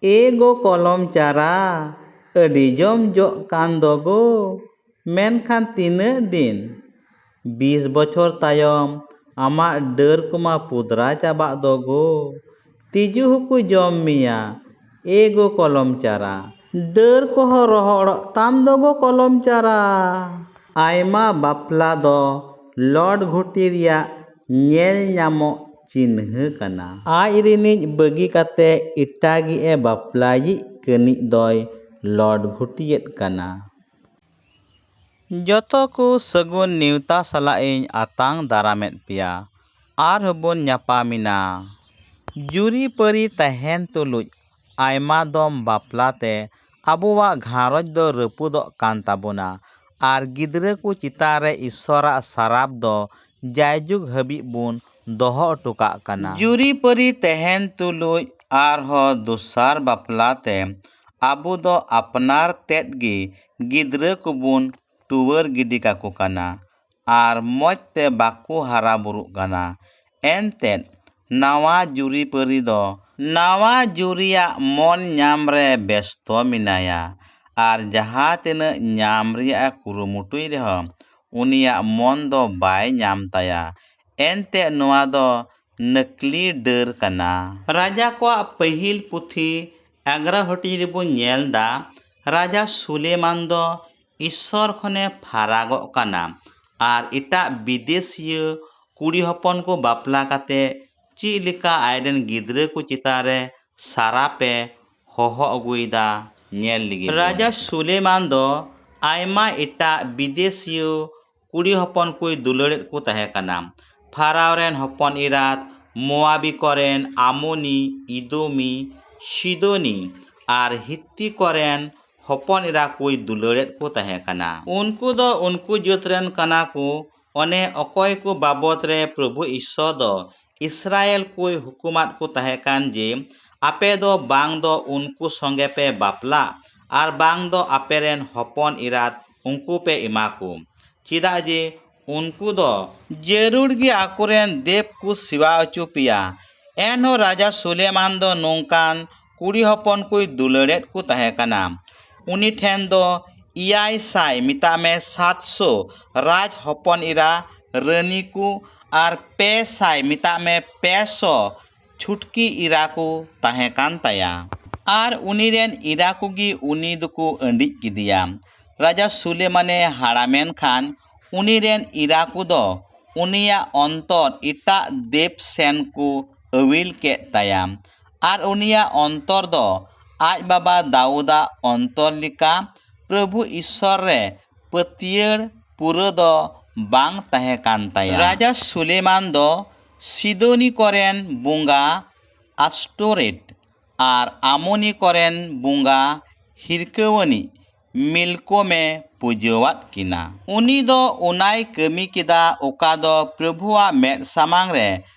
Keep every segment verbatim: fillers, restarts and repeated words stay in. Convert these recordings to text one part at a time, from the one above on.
ᱮ ᱜᱳ ᱠᱚᱞᱚᱢ ᱪᱟᱨᱟ, ᱟᱹᱰᱤ ᱡᱚᱢ ᱡᱚᱜ ᱠᱟᱱ ᱫᱚ ᱜᱳ, ᱢᱮᱱᱠᱷᱟᱱ ᱛᱤᱱᱟᱹᱜ ᱫᱤᱱ? ᱵᱤᱥ ᱵᱚᱪᱷᱚᱨ ᱛᱟᱭᱚᱢ ᱟᱢᱟᱜ ᱰᱟᱹᱨ ᱠᱚᱢᱟ ᱯᱩᱫᱽᱨᱟ ᱪᱟᱵᱟᱜ ᱫᱚ ᱜᱳ, ᱛᱤᱡᱩ ᱦᱚᱸᱠᱚ ᱡᱚᱢ ᱢᱮᱭᱟ, ᱮ ᱜᱳ ᱠᱚᱞᱚᱢ ᱪᱟᱨᱟ᱾ ᱰᱟᱹᱨ ᱠᱚᱦᱚᱸ ᱨᱚᱦᱚᱲᱚᱜ ᱛᱟᱢ ᱫᱚ ᱜᱳ ᱠᱚᱞᱚᱢ ᱪᱟᱨᱟ᱾ ᱟᱭᱢᱟ ᱵᱟᱯᱞᱟ ᱫᱚ ᱞᱚᱰ ᱜᱷᱩᱴᱤ ᱨᱮᱭᱟᱜ ᱧᱮᱞ ᱧᱟᱢᱚᱜ ᱪᱤᱱᱦᱟᱹ ᱠᱟᱱᱟ᱾ ᱟᱡ ᱨᱤᱱᱤᱡ ᱵᱟᱹᱜᱤ ᱠᱟᱛᱮ ᱮᱴᱟᱜᱤᱡ ᱮ ᱵᱟᱯᱞᱟᱭᱤᱡ ᱠᱟᱹᱱᱤᱡ ᱫᱚᱭ ᱞᱚᱰ ᱜᱷᱩᱴᱤᱭᱮᱫ ᱠᱟᱱᱟ᱾ ᱡᱚᱛᱚ ᱠᱚ ᱥᱟᱹᱜᱩᱱ ᱱᱮᱣᱛᱟ ᱥᱟᱞᱟᱜ ᱤᱧ ᱟᱛᱟᱝ ᱫᱟᱨᱟᱢᱮᱫ ᱯᱮᱭᱟ ᱟᱨ ᱦᱚᱸᱵᱚᱱ ᱧᱟᱯᱟᱢ ᱮᱱᱟ᱾ ᱡᱩᱨᱤᱯᱟᱹᱨᱤ ᱛᱟᱦᱮᱱ ᱛᱩᱞᱩᱡ ᱟᱭᱢᱟ ᱫᱚᱢ ᱵᱟᱯᱞᱟ ᱛᱮ ᱟᱵᱚᱣᱟᱜ ᱜᱷᱟᱨᱚᱸᱡᱽ ᱫᱚ ᱨᱟᱹᱯᱩᱫᱚᱜ ᱠᱟᱱ ᱛᱟᱵᱚᱱᱟ ᱟᱨ ᱜᱤᱫᱽᱨᱟᱹ ᱠᱚ ᱪᱮᱛᱟᱱ ᱨᱮ ᱤᱥᱚᱨᱟᱜ ᱥᱟᱨᱟᱯ ᱫᱚ ᱡᱟᱭᱡᱩᱜᱽ ᱦᱟᱹᱵᱤᱡ ᱵᱚᱱ ᱫᱚᱦᱚ ᱦᱚᱴᱚ ᱠᱟᱜ ᱠᱟᱱᱟ᱾ ᱡᱩᱨᱤᱯᱟᱹᱨᱤ ᱛᱟᱦᱮᱱ ᱛᱩᱞᱩᱡ ᱟᱨᱦᱚᱸ ᱫᱚᱥᱟᱨ ᱵᱟᱯᱞᱟ ᱛᱮ ᱟᱵᱚ ᱫᱚ ᱟᱯᱱᱟᱨ ᱛᱮᱫ ᱜᱮ ᱜᱤᱫᱽᱨᱟᱹ ᱠᱚᱵᱚᱱ ᱴᱩᱣᱟᱹᱨ ᱜᱤᱰᱤ ᱠᱟᱠᱚ ᱠᱟᱱᱟ ᱟᱨ ᱢᱚᱡᱽ ᱛᱮ ᱵᱟᱠᱚ ᱦᱟᱨᱟ ᱵᱩᱨᱩᱜ ᱠᱟᱱᱟ᱾ ᱮᱱᱛᱮᱫ, ᱱᱟᱣᱟ ᱡᱩᱨᱤᱯᱟᱹᱨᱤ ᱫᱚ ᱱᱟᱣᱟ ᱡᱩᱨᱤᱭᱟᱜ ᱢᱚᱱ ᱧᱟᱢ ᱨᱮ ᱵᱮᱥᱛᱚ ᱢᱮᱱᱟᱭᱟ ᱟᱨ ᱡᱟᱦᱟᱸ ᱛᱤᱱᱟᱹᱜ ᱧᱟᱢ ᱨᱮᱭᱟᱜ ᱮ ᱠᱩᱨᱩᱢᱩᱴᱩᱭ ᱨᱮᱦᱚᱸ ᱩᱱᱤᱭᱟᱜ ᱢᱚᱱ ᱫᱚ ᱵᱟᱭ ᱧᱟᱢ ᱛᱟᱭᱟ᱾ ᱮᱱᱛᱮᱫ, ᱱᱚᱣᱟ ᱫᱚ ᱱᱟᱹᱠᱞᱤ ᱰᱟᱹᱨ ᱠᱟᱱᱟ᱾ ᱨᱟᱡᱟ ᱠᱚᱣᱟᱜ ᱯᱟᱹᱦᱤᱞ ᱯᱩᱛᱷᱤ ᱟᱜᱽᱨᱟ ᱦᱟᱹᱴᱤᱧ ᱨᱮᱵᱚᱱ ᱧᱮᱞ ᱮᱫᱟ, ᱨᱟᱡᱟ ᱥᱩᱞᱮᱢᱟᱱ ᱫᱚ ᱤᱥᱥᱚᱨ ᱠᱷᱚᱱᱮ ᱯᱷᱟᱨᱟᱜᱚᱜ ᱠᱟᱱᱟ ᱟᱨ ᱮᱴᱟᱜ ᱵᱤᱫᱮᱥᱤᱭᱟᱹ ᱠᱩᱲᱤ ᱦᱚᱯᱚᱱ ᱠᱚ ᱵᱟᱯᱞᱟ ᱠᱟᱛᱮ ᱪᱮᱫ ᱞᱮᱠᱟ ᱟᱡᱨᱮᱱ ᱜᱤᱫᱽᱨᱟᱹ ᱠᱚ ᱪᱮᱛᱟᱱ ᱨᱮ ᱥᱟᱨᱟᱯᱮ ᱦᱚᱦᱚ ᱟᱹᱜᱩᱭᱮᱫᱟ, ᱧᱮᱞ ᱞᱟᱹᱜᱤᱫ ᱵᱚᱱ᱾ ᱨᱟᱡᱟ ᱥᱩᱞᱮᱢᱟᱱ ᱫᱚ ᱟᱭᱢᱟ ᱮᱴᱟᱜ ᱵᱤᱫᱮᱥᱤᱭᱟᱹ ᱠᱩᱲᱤ ᱦᱚᱯᱚᱱ ᱠᱚᱭ ᱫᱩᱞᱟᱹᱲᱮᱫ ᱠᱚ ᱛᱟᱦᱮᱸ ᱠᱟᱱᱟ᱾ ᱯᱷᱟᱨᱟᱣ ᱨᱮᱱ ᱦᱚᱯᱚᱱ ᱮᱨᱟᱛ, ᱢᱳᱣᱟᱵᱤ ᱠᱚᱨᱮᱱ ᱟᱢᱳᱱᱤ, ᱤᱫᱳᱢᱤ, ᱥᱤᱫᱳᱱᱤ ᱟᱨ ᱦᱤᱛᱛᱤ ᱠᱚᱨᱮᱱ ᱦᱚᱯᱚᱱ ᱮᱨᱟ ᱠᱚᱭ ᱫᱩᱞᱟᱹᱲᱮᱫ ᱠᱚ ᱛᱟᱦᱮᱸ ᱠᱟᱱᱟ᱾ ᱩᱱᱠᱩ ᱫᱚ ᱩᱱᱠᱩ ᱡᱟᱹᱛ ᱨᱮᱱ ᱠᱟᱱᱟ ᱠᱚ, ᱚᱱᱮ ᱚᱠᱚᱭ ᱠᱚ ᱵᱟᱵᱚᱛ ᱨᱮ ᱯᱨᱚᱵᱷᱩ ᱤᱥᱥᱚᱨ ᱫᱚ ᱤᱥᱨᱟᱭᱮᱞ ᱠᱚᱭ ᱦᱩᱠᱩᱢᱟᱫ ᱠᱚ ᱛᱟᱦᱮᱸ ᱠᱟᱱ ᱡᱮ, ᱟᱯᱮ ᱫᱚ ᱵᱟᱝ ᱫᱚ ᱩᱱᱠᱩ ᱥᱚᱸᱜᱮ ᱯᱮ ᱵᱟᱯᱞᱟᱜ ᱟᱨ ᱵᱟᱝ ᱫᱚ ᱟᱯᱮ ᱨᱮᱱ ᱦᱚᱯᱚᱱ ᱮᱨᱟᱛ ᱩᱱᱠᱩ ᱯᱮ ᱮᱢᱟ ᱠᱚ, ᱪᱮᱫᱟᱜ ᱡᱮ ᱩᱱᱠᱩ ᱫᱚ ᱡᱟᱹᱨᱩᱲ ᱜᱮ ᱟᱠᱚᱨᱮᱱ ᱫᱮᱵ ᱠᱚ ᱥᱮᱵᱟ ᱦᱚᱪᱚ ᱯᱮᱭᱟ᱾ ᱮᱱᱦᱚᱸ ᱨᱟᱡᱟ ᱥᱩᱞᱮᱢᱟᱱ ᱫᱚ ᱱᱚᱝᱠᱟᱱ ᱠᱩᱲᱤ ᱦᱚᱯᱚᱱ ᱠᱚᱭ ᱫᱩᱞᱟᱹᱲᱮᱫ ᱠᱚ ᱛᱟᱦᱮᱸ ᱠᱟᱱᱟ᱾ ᱩᱱᱤ ᱴᱷᱮᱱ ᱫᱚ ᱮᱭᱟᱭ ᱥᱟᱭ, ᱢᱮᱛᱟᱜ ᱢᱮ ᱥᱟᱛᱥᱚ ᱨᱟᱡᱽ ᱦᱚᱯᱚᱱ ᱮᱨᱟ, ᱨᱟᱹᱱᱤ ᱠᱚ ᱟᱨ ᱯᱮ ᱥᱟᱭ, ᱢᱮᱛᱟᱜ ᱢᱮ ᱯᱮ ᱥᱚ ᱪᱷᱩᱴᱠᱤ ᱮᱨᱟ ᱠᱚ ᱛᱟᱦᱮᱸ ᱠᱟᱱ ᱛᱟᱭᱟ᱾ ᱟᱨ ᱩᱱᱤ ᱨᱮᱱ ᱮᱨᱟ ᱠᱚᱜᱮ ᱩᱱᱤ ᱫᱚᱠᱚ ᱟᱹᱰᱤᱡ ᱠᱮᱫᱮᱭᱟ᱾ ᱨᱟᱡᱟ ᱥᱩᱞᱮᱢᱟᱱᱮ ᱦᱟᱲᱟᱢᱮᱱ ᱠᱷᱟᱱ, ᱩᱱᱤ ᱨᱮᱱ ᱮᱨᱟ ᱠᱚᱫᱚ ᱩᱱᱤᱭᱟᱜ ᱚᱱᱛᱚᱨ ᱮᱴᱟᱜ ᱫᱮᱵ ᱥᱮᱱ ᱠᱚ ᱟᱹᱣᱤᱞ ᱠᱮᱫ ᱛᱟᱭᱟ᱾ ᱟᱨ ᱩᱱᱤᱭᱟᱜ ᱚᱱᱛᱚᱨ ᱫᱚ ᱟᱡ ᱵᱟᱵᱟ ᱫᱟᱣᱩᱫᱟᱜ ᱚᱱᱛᱚᱨ ᱞᱮᱠᱟ ᱯᱨᱚᱵᱷᱩ ᱤᱥᱥᱚᱨ ᱨᱮ ᱯᱟᱹᱛᱭᱟᱹᱲ ᱯᱩᱨᱟᱹ ᱫᱚ ᱵᱟᱝ ᱛᱟᱦᱮᱸ ᱠᱟᱱ ᱛᱟᱭᱟ᱾ ᱨᱟᱡᱟ ᱥᱩᱞᱮᱢᱟᱱ ᱫᱚ ᱥᱤᱫᱳᱱᱤ ᱠᱚᱨᱮᱱ ᱵᱚᱸᱜᱟ ᱟᱥᱴᱳᱨᱮᱴ ᱟᱨ ᱟᱢᱳᱱᱤ ᱠᱚᱨᱮᱱ ᱵᱚᱸᱜᱟ ᱦᱤᱨᱠᱟᱹᱣᱟᱹᱱᱤᱡ ᱢᱤᱞᱠᱳᱢᱮ ᱯᱩᱡᱟᱹᱣᱟᱫ ᱠᱤᱱᱟ᱾ ᱩᱱᱤ ᱫᱚ ᱚᱱᱟᱭ ᱠᱟᱹᱢᱤ ᱠᱮᱫᱟ, ᱚᱠᱟ ᱫᱚ ᱯᱨᱚᱵᱷᱩᱣᱟᱜ ᱢᱮᱫ ᱥᱟᱢᱟᱝ ᱨᱮ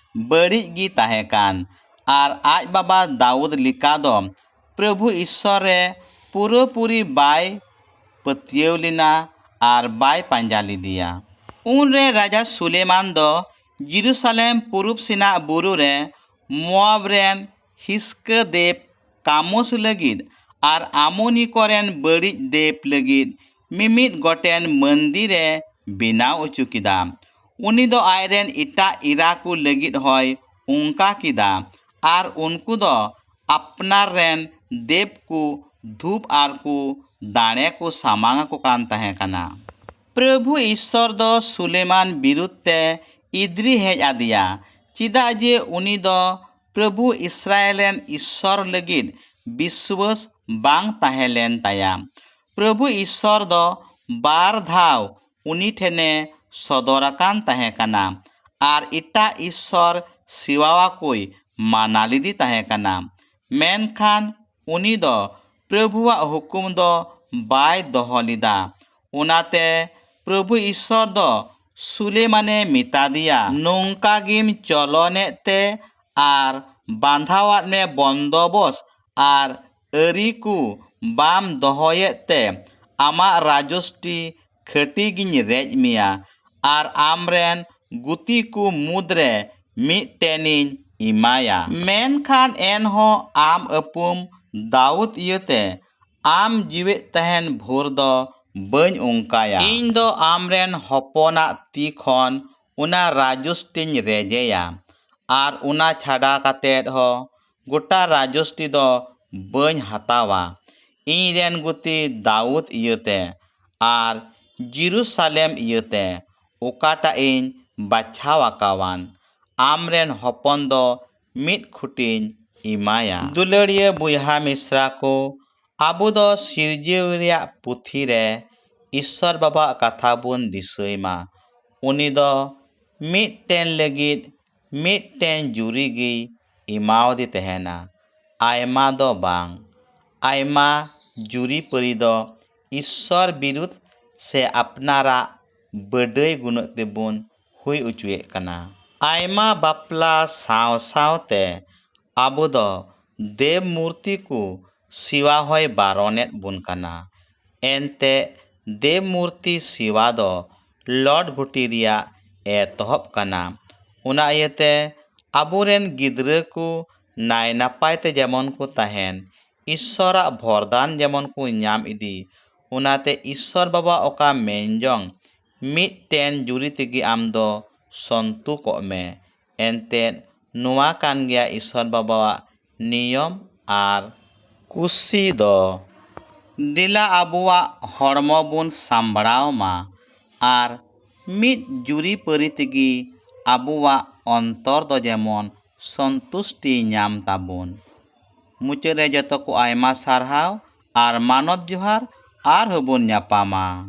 ᱵᱟᱹᱲᱤᱡ ᱜᱮ ᱛᱟᱦᱮᱸ ᱠᱟᱱ, ᱟᱨ ᱟᱡ ᱵᱟᱵᱟ ᱫᱟᱣᱩᱫ ᱞᱮᱠᱟ ᱫᱚ ᱯᱨᱚᱵᱷᱩ ᱤᱥᱥᱚᱨ ᱨᱮ ᱯᱩᱨᱟᱹᱯᱩᱨᱤ ᱵᱟᱭ ᱯᱟᱹᱛᱭᱟᱹᱣ ᱞᱮᱱᱟ ᱟᱨ ᱵᱟᱭ ᱯᱟᱸᱡᱟ ᱞᱮᱫᱮᱭᱟ᱾ ᱩᱱᱨᱮ ᱨᱟᱡᱟ ᱥᱩᱞᱮᱢᱟᱱ ᱫᱚ ᱡᱮᱨᱩᱥᱟᱞᱮᱢ ᱯᱩᱨᱩᱵ ᱥᱮᱱᱟᱜ ᱵᱩᱨᱩ ᱨᱮ ᱢᱳᱣᱟᱵ ᱨᱮᱱ ᱦᱤᱥᱠᱟᱹ ᱫᱮᱵ ᱠᱟᱢᱳᱥ ᱞᱟᱹᱜᱤᱫ ᱟᱨ ᱟᱢᱳᱱᱤ ᱠᱚᱨᱮᱱ ᱵᱟᱹᱲᱤᱡ ᱫᱮᱵ ᱞᱟᱹᱜᱤᱫ ᱢᱤᱢᱤᱫ ᱜᱚᱴᱮᱱ ᱢᱟᱹᱱᱫᱤᱨ ᱮ ᱵᱮᱱᱟᱣ ᱚᱪᱚ ᱠᱮᱫᱟ᱾ ᱩᱱᱤ ᱫᱚ ᱟᱡᱨᱮᱱ ᱮᱴᱟᱜ ᱮᱨᱟ ᱠᱚ ᱞᱟᱹᱜᱤᱫ ᱦᱚᱸᱭ ᱚᱱᱠᱟ ᱠᱮᱫᱟ, ᱟᱨ ᱩᱱᱠᱩ ᱫᱚ ᱟᱯᱱᱟᱨ ᱨᱮᱱ ᱫᱮᱵ ᱠᱚ ᱫᱷᱩᱯ ᱟᱨ ᱠᱚ ᱫᱟᱲᱮ ᱠᱚ ᱥᱟᱢᱟᱝ ᱟᱠᱚ ᱠᱟᱱ ᱛᱟᱦᱮᱸ ᱠᱟᱱᱟ᱾ ᱯᱨᱚᱵᱷᱩ ᱤᱥᱥᱚᱨ ᱫᱚ ᱥᱩᱞᱮᱢᱟᱱ ᱵᱤᱨᱩᱫᱷ ᱛᱮ ᱤᱫᱨᱤ ᱦᱮᱡ ᱟᱫᱮᱭᱟ, ᱪᱮᱫᱟᱜ ᱡᱮ ᱩᱱᱤ ᱫᱚ ᱯᱨᱚᱵᱷᱩ ᱤᱥᱨᱟᱭᱮᱞ ᱨᱮᱱ ᱤᱥᱥᱚᱨ ᱞᱟᱹᱜᱤᱫ ᱵᱤᱥᱣᱟᱹᱥ ᱵᱟᱝ ᱛᱟᱦᱮᱸ ᱞᱮᱱ ᱛᱟᱭᱟ᱾ ᱯᱨᱚᱵᱷᱩ ᱤᱥᱥᱚᱨ ᱫᱚ ᱵᱟᱨ ᱫᱷᱟᱣ ᱩᱱᱤ ᱴᱷᱮᱱᱮ ᱥᱚᱫᱚᱨ ᱟᱠᱟᱱ ᱛᱟᱦᱮᱸ ᱠᱟᱱᱟ ᱟᱨ ᱮᱴᱟᱜ ᱤᱥᱥᱚᱨ ᱥᱮᱣᱟᱣᱟᱠᱚᱭ ᱢᱟᱱᱟ ᱞᱮᱫᱮ ᱛᱟᱦᱮᱸ ᱠᱟᱱᱟ᱾ ᱢᱮᱱᱠᱷᱟᱱ ᱩᱱᱤ ᱫᱚ ᱯᱨᱚᱵᱷᱩᱣᱟᱜ ᱦᱩᱠᱩᱢ ᱫᱚ ᱵᱟᱭ ᱫᱚᱦᱚ ᱞᱮᱫᱟ᱾ ᱚᱱᱟᱛᱮ ᱯᱨᱚᱵᱷᱩ ᱤᱥᱥᱚᱨ ᱫᱚ ᱥᱩᱞᱮᱢᱟᱱᱮ ᱢᱮᱛᱟ ᱫᱮᱭᱟ, "ᱱᱚᱝᱠᱟ ᱜᱮᱢ ᱪᱚᱞᱚᱱᱮᱫ ᱛᱮ ᱟᱨ ᱵᱟᱸᱫᱷᱟᱣᱟᱫ ᱢᱮ ᱵᱚᱱᱫᱚᱵᱚᱥ ᱟᱨ ᱟᱹᱨᱤ ᱠᱚ ᱵᱟᱢ ᱫᱚᱦᱚᱭᱮᱫ ᱛᱮ ᱟᱢᱟᱜ ᱨᱟᱡᱚᱥᱴᱤ ᱠᱷᱟᱹᱴᱤ ᱜᱤᱧ ᱨᱮᱡ ᱢᱮᱭᱟ ᱟᱨ ᱟᱢᱨᱮᱱ ᱜᱩᱛᱤ ᱠᱚ ᱢᱩᱫᱽᱨᱮ ᱢᱤᱫᱴᱮᱱᱤᱧ ᱮᱢᱟᱭᱟ᱾ ᱢᱮᱱᱠᱷᱟᱱ ᱮᱱᱦᱚᱸ ᱟᱢ ᱟᱹᱯᱩᱢ ᱫᱟᱣᱩᱫ ᱤᱭᱟᱹᱛᱮ ᱟᱢ ᱡᱤᱣᱮᱫ ᱛᱟᱦᱮᱱ ᱵᱷᱳᱨ ᱫᱚ ᱵᱟᱹᱧ ᱚᱱᱠᱟᱭᱟ᱾ ᱤᱧ ᱫᱚ ᱟᱢᱨᱮᱱ ᱦᱚᱯᱚᱱᱟᱜ ᱛᱤ ᱠᱷᱚᱱ ᱚᱱᱟ ᱨᱟᱡᱚᱥᱴᱤᱧ ᱨᱮᱡᱮᱭᱟ, ᱟᱨ ᱚᱱᱟ ᱪᱷᱟᱰᱟ ᱠᱟᱛᱮᱫ ᱦᱚᱸ ᱜᱚᱴᱟ ᱨᱟᱡᱚᱥᱴᱤ ᱫᱚ ᱵᱟᱹᱧ ᱦᱟᱛᱟᱣᱟ᱾ ᱤᱧ ᱨᱮᱱ ᱜᱩᱛᱤ ᱫᱟᱣᱩᱫ ᱤᱭᱟᱹᱛᱮ ᱟᱨ ᱡᱮᱨᱩᱥᱟᱞᱮᱢ ᱤᱭᱟᱹᱛᱮ, ᱚᱠᱟᱴᱟᱜ ᱤᱧ ᱵᱟᱪᱷᱟᱣ ᱟᱠᱟᱣᱟᱱ, ᱟᱢᱨᱮᱱ ᱦᱚᱯᱚᱱ ᱫᱚ ᱢᱤᱫ ᱠᱷᱩᱴᱤᱧ ᱮᱢᱟᱭᱟ᱾ ᱫᱩᱞᱟᱹᱲᱤᱭᱟᱹ ᱵᱚᱭᱦᱟ ᱢᱤᱥᱨᱟ ᱠᱚ, ᱟᱵᱚ ᱫᱚ ᱥᱤᱨᱡᱟᱹᱣ ᱨᱮᱭᱟᱜ ᱯᱩᱛᱷᱤ ᱨᱮ ᱤᱥᱥᱚᱨ ᱵᱟᱵᱟᱣᱟᱜ ᱠᱟᱛᱷᱟ ᱵᱚᱱ ᱫᱤᱥᱟᱹᱭ ᱢᱟ᱾ ᱩᱱᱤ ᱫᱚ ᱢᱤᱫᱴᱮᱱ ᱞᱟᱹᱜᱤᱫ ᱢᱤᱫᱴᱮᱱ ᱡᱩᱨᱤ ᱜᱮᱭ ᱮᱢᱟᱣᱟᱫᱮ ᱛᱟᱦᱮᱱᱟ, ᱟᱭᱢᱟ ᱫᱚ ᱵᱟᱝ᱾ ᱟᱭᱢᱟ ᱡᱩᱨᱤᱯᱟᱹᱨᱤ ᱫᱚ ᱤᱥᱥᱚᱨ ᱵᱤᱨᱩᱫᱷ ᱥᱮ ᱟᱯᱱᱟᱨᱟᱜ ᱵᱟᱹᱰᱟᱹᱭ ᱜᱩᱱᱟᱹᱜ ᱛᱮᱵᱚᱱ ᱦᱩᱭ ᱚᱪᱚᱭᱮᱫ ᱠᱟᱱᱟ᱾ ᱟᱭᱢᱟ ᱵᱟᱯᱞᱟ ᱥᱟᱶ ᱥᱟᱶᱛᱮ ᱟᱵᱚ ᱫᱚ ᱫᱮᱵ ᱢᱩᱨᱛᱤ ᱠᱚ ᱥᱮᱣᱟ ᱦᱚᱸᱭ ᱵᱟᱨᱚᱱᱮᱫ ᱵᱚᱱ ᱠᱟᱱᱟ᱾ ᱮᱱᱛᱮ ᱫᱮᱵ ᱢᱩᱨᱛᱤ ᱥᱮᱣᱟ ᱫᱚ ᱞᱚᱰ ᱜᱷᱩᱴᱤ ᱨᱮᱭᱟᱜ ᱮᱛᱚᱦᱚᱵ ᱠᱟᱱᱟ᱾ ᱚᱱᱟ ᱤᱭᱟᱹᱛᱮ ᱟᱵᱚᱨᱮᱱ ᱜᱤᱫᱽᱨᱟᱹ ᱠᱚ ᱱᱟᱭ ᱱᱟᱯᱟᱭ ᱛᱮ ᱡᱮᱢᱚᱱ ᱠᱚ ᱛᱟᱦᱮᱱ, ᱤᱥᱥᱚᱨᱟᱜ ᱵᱷᱚᱨᱫᱟᱱ ᱡᱮᱢᱚᱱ ᱠᱚ ᱧᱟᱢ ᱤᱫᱤ, ᱚᱱᱟᱛᱮ ᱤᱥᱥᱚᱨ ᱵᱟᱵᱟ ᱚᱠᱟ ᱢᱮᱱᱡᱚᱝ, ᱢᱤᱫᱴᱮᱱ ᱡᱩᱨᱤ ᱛᱮᱜᱮ ᱟᱢ ᱫᱚ ᱥᱚᱱᱛᱩᱠᱚᱜ ᱢᱮ᱾ ᱮᱱᱛᱮᱫ ᱱᱚᱣᱟ ᱠᱟᱱ ᱜᱮᱭᱟ ᱤᱥᱥᱚᱨ ᱵᱟᱵᱟᱣᱟᱜ ᱱᱤᱭᱚᱢ ᱟᱨ ᱠᱩᱥᱤ ᱫᱚ᱾ ᱫᱮᱞᱟ ᱟᱵᱚᱣᱟᱜ ᱦᱚᱲᱢᱚ ᱵᱚᱱ ᱥᱟᱢᱵᱲᱟᱣ ᱢᱟ ᱟᱨ ᱢᱤᱫ ᱡᱩᱨᱤᱯᱟᱹᱨᱤ ᱛᱮᱜᱮ ᱟᱵᱚᱣᱟᱜ ᱚᱱᱛᱚᱨ ᱫᱚ ᱡᱮᱢᱚᱱ ᱥᱚᱱᱛᱩᱥᱴᱤ ᱧᱟᱢ ᱛᱟᱵᱚᱱ᱾ ᱢᱩᱪᱟᱹᱫ ᱨᱮ ᱡᱚᱛᱚ ᱠᱚ ᱟᱭᱢᱟ ᱥᱟᱨᱦᱟᱣ ᱟᱨ ᱢᱟᱱᱚᱛ ᱡᱚᱦᱟᱨ, ᱟᱨᱦᱚᱸ ᱵᱚᱱ ᱧᱟᱯᱟᱢᱟ᱾